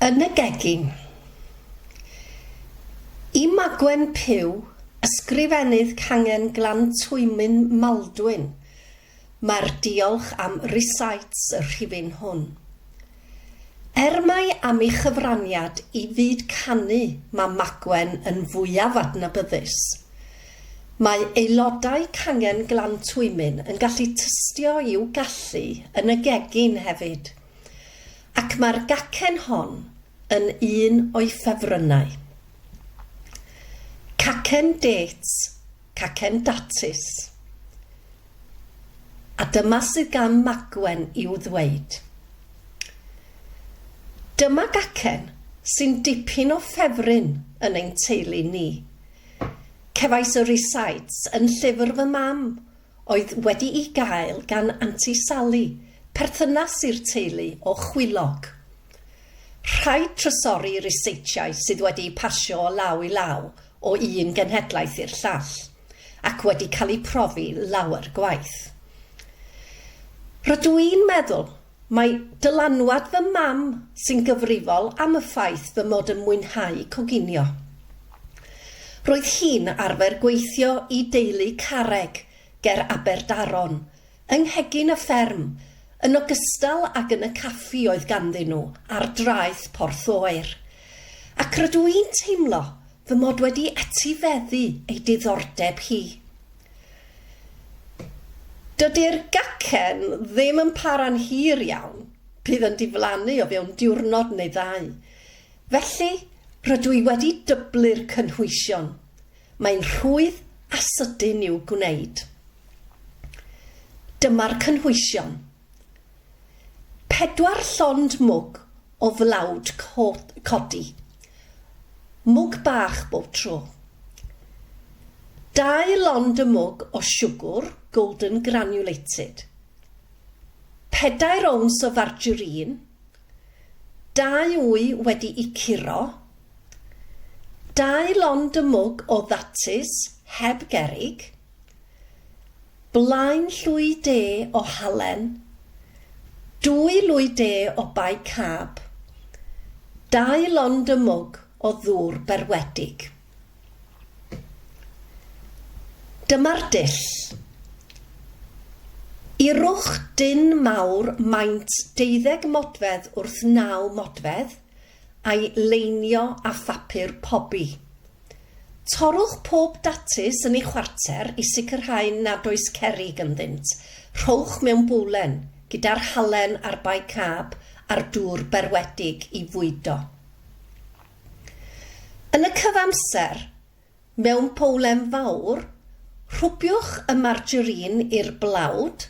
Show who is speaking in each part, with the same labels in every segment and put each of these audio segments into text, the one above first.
Speaker 1: Yn y gegin. I Magwen Pugh, ysgrifennydd cangen Glantwymyn Maldwyn, mae'r diolch am rysáit y rhifyn hwn. Er mai am ei chyfraniad i fyd canu mae Magwen yn fwyaf adnabyddus, mae aelodau cangen Glantwymyn yn gallu tystio i'w gallu yn y gegin hefyd. Ac mae'r gacen hon yn un o'i ffefrynnau. Cacen dates, cacen datys. A dyma sydd gan Magwen i'w ddweud. Dyma gacen sy'n dipyn o ffefryn yn ein teulu ni. Cefais y rysáit yn llyfr fy mam oedd wedi'i gael gan Anti Sali, perthynas i'r teulu o Chwilog. Rhaid trysori ryseitiau sydd wedi'u pasio o law i law o un genhedlaeth i'r llall, ac wedi cael eu profi lawer gwaith. Rydw i'n meddwl mai dylanwad fy mam sy'n gyfrifol am y ffaith fy mod yn mwynhau coginio. Roedd hi'n arfer gweithio i deulu Carreg ger Aberdaron, yng nghegin y fferm, yn ogystal ag yn y caffi oedd ganddyn nhw ar draeth Porth Oer. Ac rydw i'n teimlo fy mod wedi etifeddu ei diddordeb hi. Dydi'r gacen ddim yn para'n hir iawn, bydd yn diflannu o fewn diwrnod neu ddau. Felly, rydw i wedi dyblu'r cynhwysion. Mae'n rhwydd a sydyn i'w gwneud. Dyma'r cynhwysion. Pedwar llond mwg o flawd codi. Mwg bach bob tro. Dau lond y mwg o siwgwr golden granulated. Pedair owns o fargarine. Dau wy wedi'u curo. Dau lond y mwg o ddatys heb gerrig. Blaen llwy de o halen. Dwy lwy de o bicab. Dau lond y mwg o ddŵr berwedig. Dyma'r dull. Irwch dun mawr maint deuddeg modfedd wrth naw modfedd, a'i leinio â phapur pobi. Torrwch pob datys yn ei chwarter i sicrhau nad oes cerrig ynddynt. Rhowch mewn bowlen, gyda'r halen a'r bicab a'r dŵr berwedig i fwydo. Yn y cyfamser, mewn bowlen fawr, rhwbiwch y margarine i'r blawd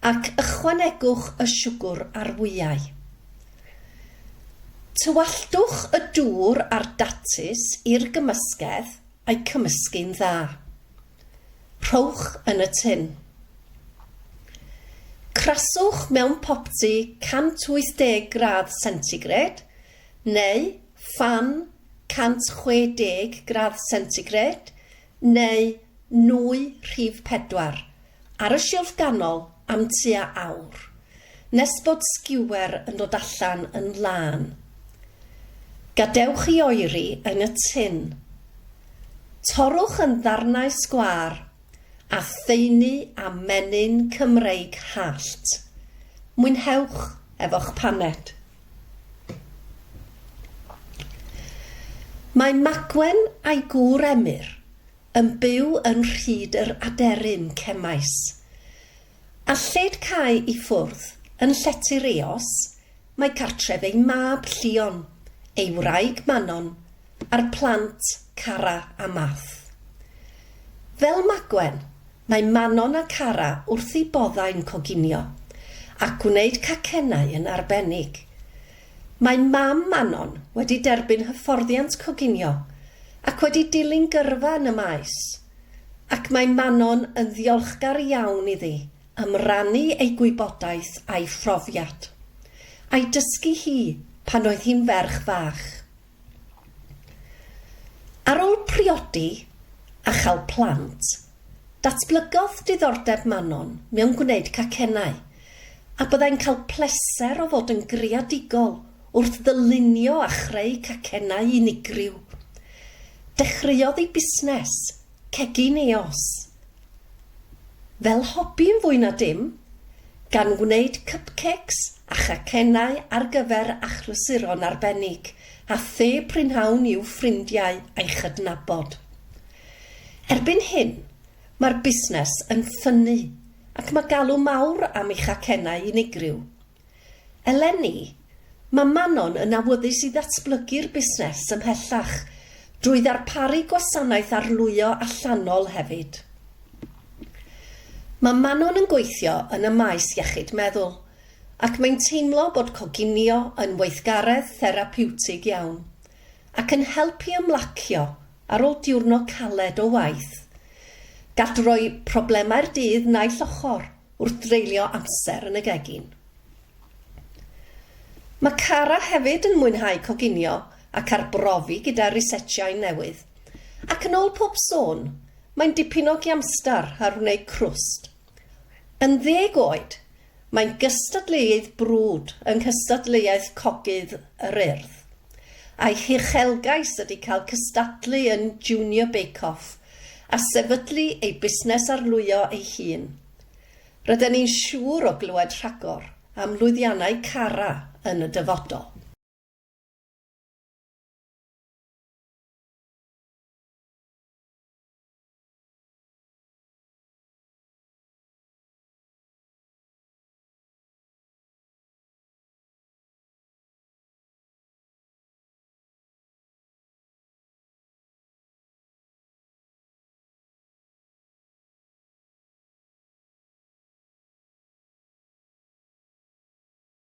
Speaker 1: ac ychwanegwch y siwgr a'r wyau. Tywalltwch y dŵr a'r datys i'r gymysgedd a'i cymysgu'n dda. Rhowch yn y tun. Craswch mewn popty 180 gradd centigrêd neu ffan 160 gradd centigrêd neu nwy rhif pedwar ar y silff ganol am tua awr, nes bod sgiwer yn dod allan yn lân. Gadewch i oeri yn y tun. Torrwch yn ddarnau sgwâr a thaenu â menyn Cymreig hallt. Mwynhewch efo'ch paned. Mae Magwen a'i gŵr Emyr yn byw yn Rhyd yr Aderyn, Cemaes. A lled cae i ffwrdd, yn Llety'r Eos, mae cartref ei mab, Llion, ei wraig Manon, a'r plant, Cara a Math. Fel Magwen, mae Manon a Cara wrth eu boddau'n coginio, a gwneud cacennau yn arbennig. Mae mam Manon wedi derbyn hyfforddiant coginio ac wedi dilyn gyrfa yn y maes, ac mae Manon yn ddiolchgar iawn iddi am rannu ei gwybodaeth a'i phrofiad, a'i dysgu hi pan oedd hi'n ferch fach. Ar ôl priodi a chael plant, datblygodd diddordeb Manon mewn gwneud cacennau, a byddai'n cael pleser o fod yn greadigol wrth ddylunio a chreu cacennau unigryw. Dechreuodd ei busnes, Cegin Eos, fel hobi yn fwy na dim, gan wneud cupcakes a chacennau ar gyfer achlysuron arbennig a the prynhawn i'w ffrindiau a'i chydnabod. Erbyn hyn, mae'r busnes yn ffynnu ac mae galw mawr am ei chacennau unigryw. Eleni, mae Manon yn awyddus i ddatblygu'r busnes ymhellach drwy ddarparu gwasanaeth arlwyo allanol hefyd. Mae Manon yn gweithio yn y maes iechyd meddwl ac mae'n teimlo bod coginio yn weithgaredd therapiwtig iawn ac yn help i ymlacio ar ôl diwrnod caled o waith. Gall roi problemau'r dydd naill ochr wrth dreulio amser yn y gegin. Mae Cara hefyd yn mwynhau coginio ac arbrofi gyda rysetiau newydd, ac yn ôl pob sôn, mae'n dipyn o giamstar ar wneud crwst. Yn ddeg oed, mae'n gystadleuydd brwd yng nghystadleuaeth Cogydd yr Urdd, a'i huchelgais ydy cael cystadlu yn Junior Bake Off a sefydlu ei busnes arlwyo ei hun. Rydyn ni'n siŵr o glywed rhagor am lwyddiannau Cara yn y dyfodol.